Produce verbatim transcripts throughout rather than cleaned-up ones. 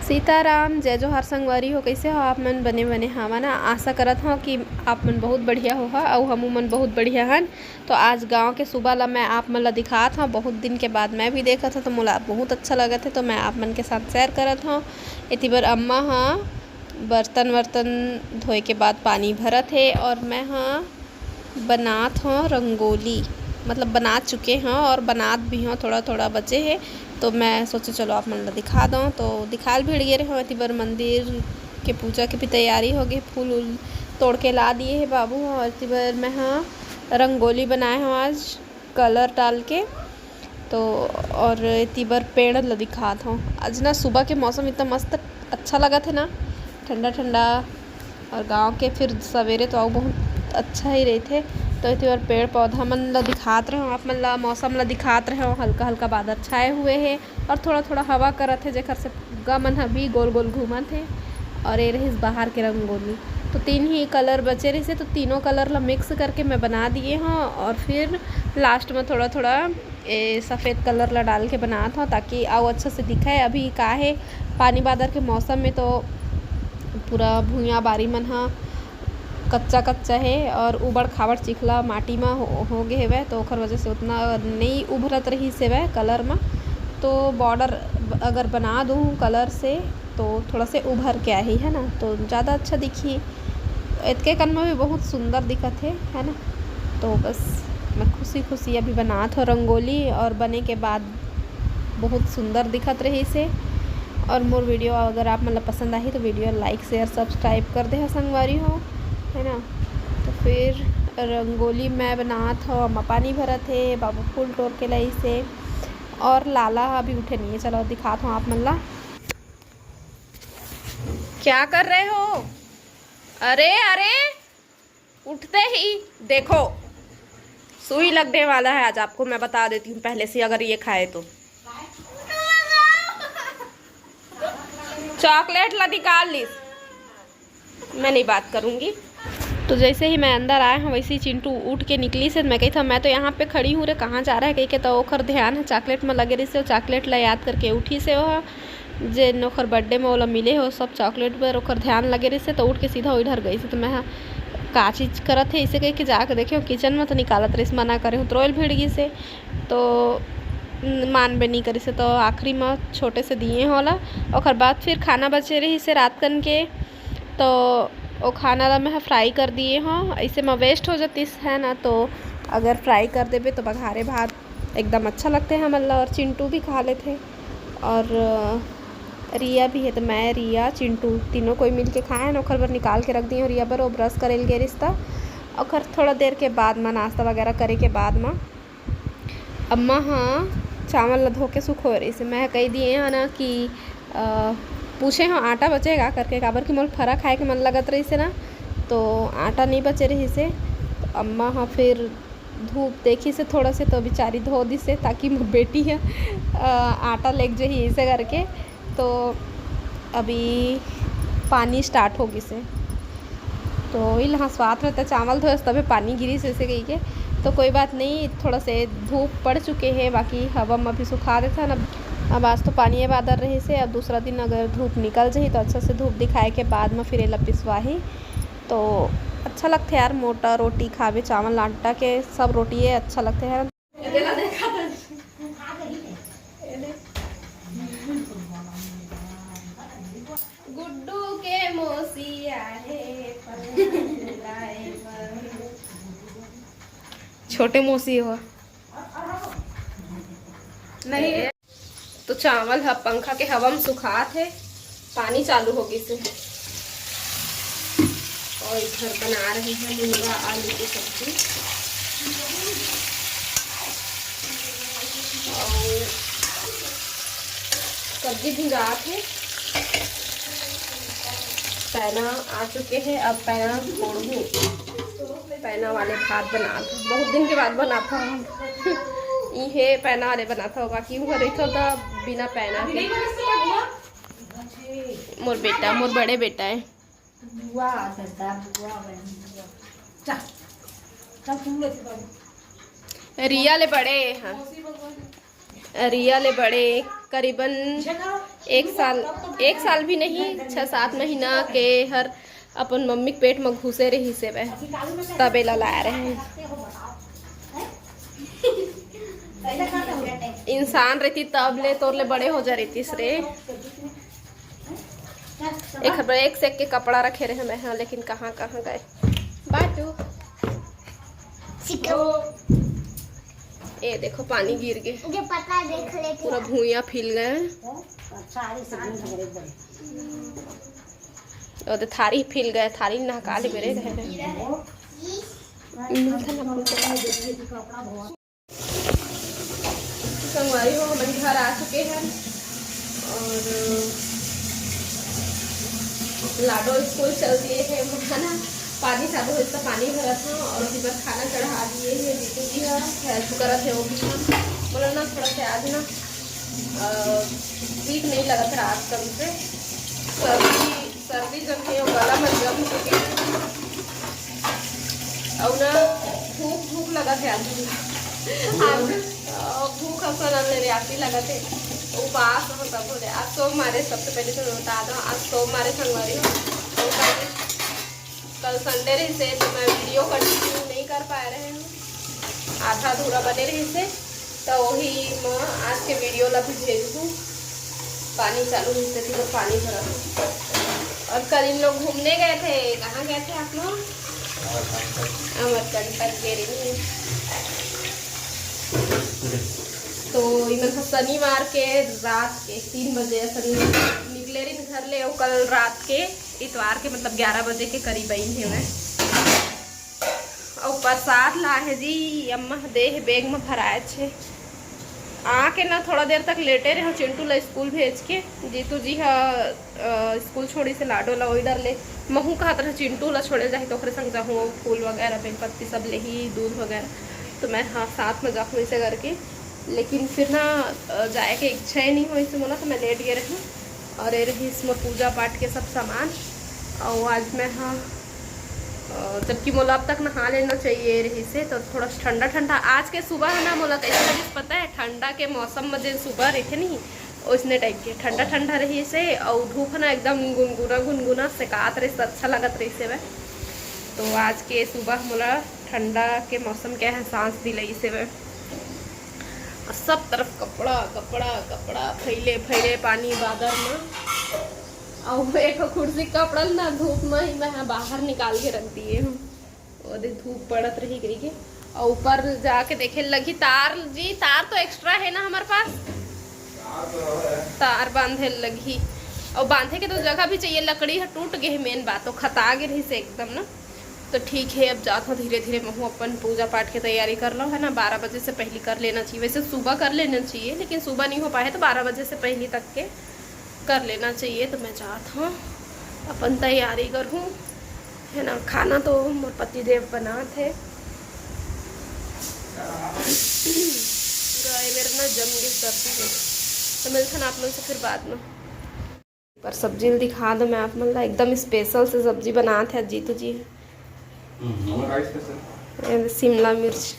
सीताराम, जय जोहार संगवारी हो, कइसे हो आप मन? बने बने हवा ना? आशा करत हव कि आप मन बहुत बढ़िया होहा अउ हमू मन बहुत बढ़िया हन। तो आज गांव के सुबह ला मैं आप मन ला दिखात हव। बहुत दिन के बाद मैं भी देखत हव, तो मोला बहुत अच्छा लगत हे, तो मैं आप मन के साथ शेयर करत हव। एती बर अम्मा ह बर्तन वर्तन धोए के बाद पानी भरत हे और मैं ह बनात हव रंगोली, मतलब बना चुके हव और बनात भी हव, थोड़ा थोड़ा बचे हे। तो मैं सोचे चलो आप मन ला दिखा दव, तो दिखाल भिड़ गे रहे हव। एती बर मंदिर के पूजा के भी तैयारी हो गई, फूल उल तोड़ के ला दिए हे बाबू ह। और एती बर मैं ह रंगोली बनाए हव आज कलर डाल के। तो और एती बर पेड़ ल दिखात हव। आज ना सुबह के मौसम इतना मस्त अच्छा लगत हे ना, ठंडा ठंडा। और गांव के फिर सवेरे तो अउ बहुत अच्छा ही रहिथे। तो एती बर पेड़ पौधा मन ल दिखात रहेंव, आप मन ल मौसम ल दिखात रहेंव। हल्का हल्का बादल छाए हुए हे और थोड़ा थोड़ा हवा करत हे, जेकर से फुग्गा मन ह भी गोल गोल घूमत हे। और ये रहिस बाहर के रंगोली। तो तीन ही कलर बचे रहिस हे, तो तीनों कलर ल मिक्स करके मैं बना दिए हव। और फिर लास्ट में थोड़ा थोड़ा ए सफेद कलर ला डाल के बनात हव, ताकि अउ अच्छा से दिखे। अभी का हे, पानी बादर के मौसम में तो पूरा भुइयां बारी मन ह कच्चा कच्चा हे और उबड़ खाबड़ चिखला माटी म हो, हो गे हेवय, तो ओखर वजह से उतना नई उभरत रहिस हेवय कलर म। तो बॉर्डर अगर बना दूँ कलर से, तो थोड़ा से उभर के आही, है ना, तो ज़्यादा अच्छा दिखही। एतके कन म भी बहुत सुंदर दिखत हे, है ना। तो बस मैं खुशी खुशी अभी बनात हव रंगोली, और बने के बाद बहुत सुंदर दिखत रहिस हे। और मोर वीडियो अगर आप मन ला पसंद आही, तो वीडियो लाइक, शेयर, सब्सक्राइब कर देहा संगवारी हो, है ना। तो फिर रंगोली मैं बनात हव, अम्मा पानी भरत हे, बाबू फूल टोर के लाइस हे, और लाला ह अभी उठे नहीं है। चलो दिखात हव आप मन ला। क्या कर रहे हो? अरे, अरे, उठते ही देखो, सुई लगने वाला है आज आपको, मैं बता देती हूँ पहले से, अगर ये खाए तो। चॉकलेट ला निकाल लीस, मैं नहीं बात करूँगी। तो जैसे ही मैं अंदर आए हव, वैसे ही चिंटू उठ के निकलिस हे। मैं कहित हव, "मैं तो यहाँ पे खड़ी हूँ रे, कहाँ जा रहा है?" कहिके, तो ओखर ध्यान ह चॉकलेट में लगे रहिस हे, चॉकलेट ला याद करके उठिस हे ओह। जेन ओखर बर्थडे में ओला मिले हे, वो सब चॉकलेट बर ओखर ध्यान लगे रहिस हे, तो उठ के सीधा ओही डहर गइस हे। तो मैं ह, "का चीज करत हे?" इसे कहिके जाके देखे हव, किचन में तो निकालत रहिस, मना करे हव, तो रोयल भिड़ गिस हे। तो मानबे नहीं करिस हे, तो आखिरी में छोटे से दिए हव ओला। ओखर बाद फिर खाना बचे रहिस हे रात कन के, तो ओ खाना ला मैं ह फ्राई कर दिए हव। ऐसे में वेस्ट हो जातिस, है ना, तो अगर फ्राई कर देबे तो बघारे भात एकदम अच्छा लगथे हमन ला, और चिंटू भी खा लेथे, और अ, रिया भी हे, तो मैं, रिया, चिंटू तीनों कोई मिल के खाए हन। ओखर बर निकाल के रख दिए हव रिया बर, वो ब्रश करे ल गे रिहिस त। ओखर थोड़ा देर के बाद म, नाश्ता वगैरह करे के बाद म, अम्मा ह चावल ला धो के सुखोए रहिस हे। मैं कह दिए हव ना कि अ, पूछे हव आटा बचे का करके, काबर कि मोला फरा खाए के मन लगत रहिस हे ना, तो आटा नहीं बचे रहिस हे। तो अम्मा ह फिर धूप देखिस हे थोड़ा से, तो बिचारी धो दिस हे, ताकि मोर बेटी ह अ, आटा लेग जही, ऐसे करके। तो अभी पानी स्टार्ट हो गिस हे, तो इल हंसवात रहे, तो चावल धोएस तभे पानी गिरिस, ऐसे कहिके। तो कोई बात नहीं, थोड़ा से धूप पड़ चुके हे, बाकी हवा म भी सुखा देथन। अब, अब आज तो पानी बादर रहिस हे, अब दूसरा दिन अगर धूप निकल जही, तो अच्छा से धूप दिखाए के बाद म फिर एला पिसवाही। तो अच्छा लगथे यार, मोटा रोटी खावे, चावल आटा के सब रोटी ये अच्छा लगथे यार। गुड्डू के मौसी आहे, छोटे मौसी हो। नहीं, तो चावल ह पंखा के हवा में सुखात हे, पानी चालू हो गिस हे। और इधर बना रहे हैं मुनगा आलू की सब्जी। और सब्जी भुंजात हे। पैना आ चुके हे, अब पैना फोड़हूँ। पैना वाले भात बनात हव, बहुत दिन के बाद बनात हव हम। इहे पैना वाले बनात हव, बाकी उहाँ रहिथव त बिना पैना के। मोर बेटा, मोर बड़े बेटा हे। बुआ आ सकता है, बुआ बहन, बुआ। चल, चल, तुम ले चलो। रिया ले बड़े हे। मौसी बबुआ। रिया ले बड़े करीबन एक साल, एक साल भी नहीं, छः सात महीना के हर अपन मम्मी के पेट में घुसे रहिस हे, तब एला लाए रहे। इंसान रहती तब ले तोर ले बड़े हो जा रहतीस रे। एक, एक से एक के कपड़ा रखे रहे मैं, हाँ, लेकिन कहाँ कहाँ गए बाटू। ए देखो, पानी गिर गे। मुझे पता है, देख लेते पूरा हैं। भुइयां फैल गए। और तो थारी फैल गए, थारी नहका ले मेरे घर। संगवारी हो, हमन घर आ चुके हैं और लाडो स्कूल चल दिए हैं। वहाँ ना पानी चालू होइस त पानी भरत हूँ और अभी बस खाना चढ़ा दिए हैं। जीतू जी हा हेल्प करत है, वो भी हम बोला ना थोड़ा सा आज ना अ, ठीक नहीं लगत है रात कम से सर्दी सर्दी जम के गला में जम चुके हैं। और ना भूख भूख लगत है आज। आज, अ, भूख असन ले रे आती लगत है। उपास हो तब हो जाए। आज सोमवार है, सबसे पहले तो बता दो, आज सोमवार है, संगवारी हो। और कल, कल संडे रहिसे तो मैं वीडियो कंटिन्यू नहीं कर पाए रहे हूँ, आधा अधूरा बने रहिसे। तो वही मैं आज के वीडियो ला भी भेजहूँ। पानी चालू होइस तेती तो पानी भरा हूँ। और कल इन लोग घूमने गए थे। कहाँ गए थे आप लोग? अमरकंटक गे रही। तो इमन ह शनिवार के रात के तीन बजे असन निकले रहिन घर ले, अउ कल रात के, इतवार के, मतलब ग्यारह बजे के करीब आइन हे मैं। अउ प्रसाद ला हे जी, अम्मा दे हे, बैग में भराए छे। आके ना थोड़ा देर तक लेटे रहे चिंटू ला स्कूल भेज के। जीतू जी हा अ, स्कूल छोड़िस हे लाडो ला, ओही डर ले महू कहत रहे चिंटू ला छोड़े जाही तो ओकरे संग जाहूँ, फूल वगैरह, बेलपत्ती सब लेही, दूध वगैरह, तो मैं हाँ साथ में जाहूँ ऐसे करके। लेकिन फिर ना अ, जाए के इच्छा ही नहीं होइस हे मोला, तो मैं लेट गे रही। और ये रहिस मोर पूजा पाठ के सब सामान। और आज मैं हाँ अ, जबकि मोला अब तक नहा लेना चाहिए रहिसे, तो थोड़ा ठंडा ठंडा आज के सुबह है ना, मोला कैसे लगिस पता है, ठंडा के मौसम में जे सुबह रहिथे नहीं, ओइसने टाइप के ठंडा ठंडा रहिसे, और धूप है ना एकदम गुनगुना गुनगुना सेकात रहिसे, अच्छा लगत रहिसे वह। तो आज के सुबह मोला ठंडा के मौसम के एहसास दिलाइसे वह। सब तरफ कपड़ा कपड़ा कपड़ा फैले फैले पानी बादर में। अउ एक कुर्सी कपड़ा ना धूप में ही मैं बाहर निकाल के रख दिए हूँ। ओदे धूप पड़त रही करी के। अउ ऊपर जाके देखे लगी तार जी, तार तो एक्स्ट्रा है ना हमारे पास। तार बांधे लगी। अउ बांधे के तो जगह भी चाहिए, लकड़ी ह टूट गे हे, मेन बात तो खता गे रहिसे एकदम ना। तो ठीक है, अब जात हूँ धीरे धीरे, महू अपन पूजा पाठ के तैयारी कर लो है ना, बारह बजे से पहले कर लेना चाहिए। वैसे सुबह कर लेना चाहिए, लेकिन सुबह नहीं हो पाए तो बारह बजे से पहले तक के कर लेना चाहिए। तो मैं जात हूँ, अपन तैयारी करहूँ, है ना। खाना तो मोर पति देव बनात हे। गाय मेर ना जम गे सब्जी में। तो मिलथन आप लोग से फिर बाद में। पर सब्जी ल दिखा दो मैं आप मन ला, एकदम स्पेशल से सब्जी बनात हे जीतू जी। हम्म, नमक आइस कैसे? ये शिमला मिर्च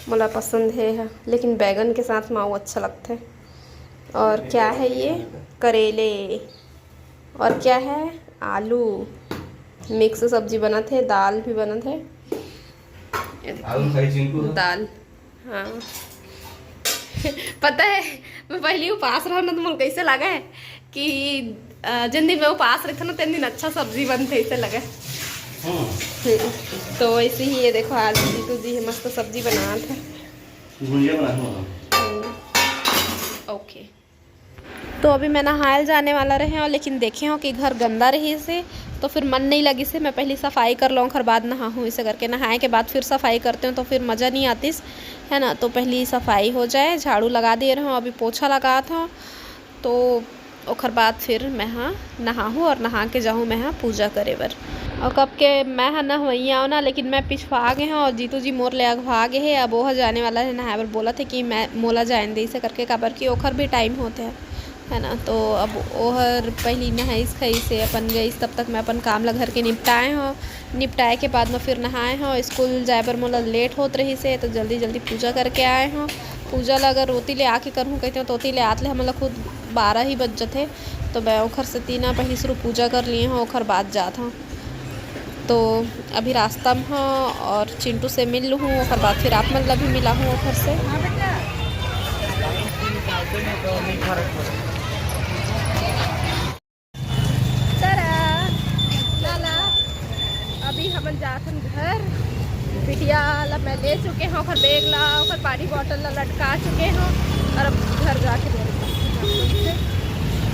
मोला पसंद हे, लेकिन बैगन के साथ माऊ अच्छा लगथे। और क्या है ये? करेले। और क्या है? आलू। मिक्स सब्जी बनत हे, दाल भी बनत हे। ये देखो, आलू खाई चिंकू? दाल। हाँ। पता है, मैं पहली उपास रहूँ ना, तो मोला कैसे लगा है कि, अ, जिन दिन मैं उपास रहता ना, तेन दिन अच्छा सब्जी बनते, ऐसे लगा। हम्म। हम्म। तो वैसे ही ये देखो, आज जीतू जी मस्त सब्जी बनात हे। भुंजिया बना दूँ। हम्म। ओके। तो अभी मैं नहाए ल जाने वाला रहे हूँ, लेकिन देखे हूँ कि घर गंदा रहिसे, तो फिर मन नहीं लगिसे। मैं पहली सफाई कर लूँ, ओखर बाद नहाहूँ। इसे करके नहाए के बाद फिर सफाई करते हूँ, तो फिर मज़ा नहीं आतिस, है ना। तो पहली सफाई हो जाए, झाड़ू लगा दिए रहे हूँ, अभी पोछा लगात हूँ, तो ओखर बाद फिर मैं हाँ नहाहूँ और नहा के जाहूँ मैं हाँ पूजा करे बर। और कब के मैं हाँ नहवइया हूँ ना, लेकिन मैं पिछवा गे हूँ और जीतू जी मोर ले अगवा गे हे। अब ओह जाने वाला हे नहाए बर, बोलत हे कि मैं, मोला जाए दे, इसे करके, काबर कि ओखर भी टाइम होत हे, है ना। तो अब ओहर पहली नहाइस खाइस हे, अपन गइस, तब तक मैं अपन काम ला घर के निपटाए हूँ। निपटाए के बाद में फिर नहाए हूँ। स्कूल जाए बर मोला लेट होत रहिसे, तो जल्दी जल्दी पूजा करके आए हूँ। पूजा ला अगर ओती ले आके करहूँ कहिते, तो ओती ले आत ले हमन ला खुद बारह ही बज जथे। तो मैं ओखर सेती ना पहिली शुरू पूजा कर लिए हूँ, ओखर बाद जात हूँ। तो अभी रास्ता में हूँ और चिंटू से मिल लूँ, ओखर बाद फिर आप मन ला भी मिला हूँ ओखर से। चला, लाला, अभी हमन जात हन घर। बिटिया ला मैं ले चुके हूँ, ओकर बैग ला, ओकर पानी बॉटल ला लटका चुके हूँ और अब घर जाके दे,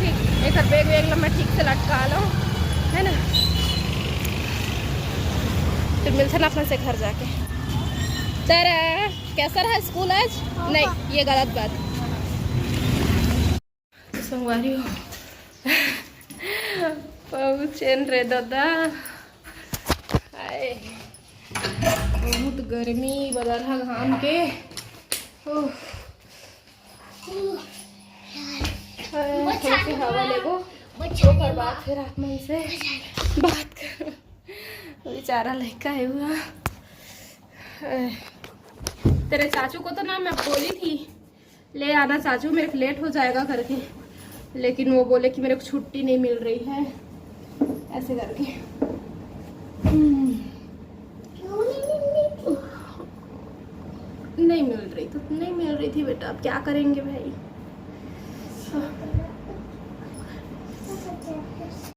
ठीक, एकर बैग वैग ला मैं ठीक से लटका लूँ, है ना? फिर मिलते ना अपन से घर जाके। तारा, कैसा रहा स्कूल आज? नहीं, ये गलत बात। तो संगवारी हो, पहुँचेन रे दादा। हाय, बहुत गर्मी, बदरहा घाम के। ओह। हाय, थोड़ी सी हवा लेबो, ओकर बाद फिर आप मन से बात करो। बेचारा लड़का है हुआ। हाय। तेरे चाचू को तो ना मैं बोली थी, ले आना चाचू, मेरे को लेट हो जाएगा करके, लेकिन वो बोले कि मेरे को छुट्टी नहीं मिल रही है, ऐसे करके। हम्म। नहीं मिल रही तो नहीं मिल रही थी बेटा, अब क्या करेंगे भाई।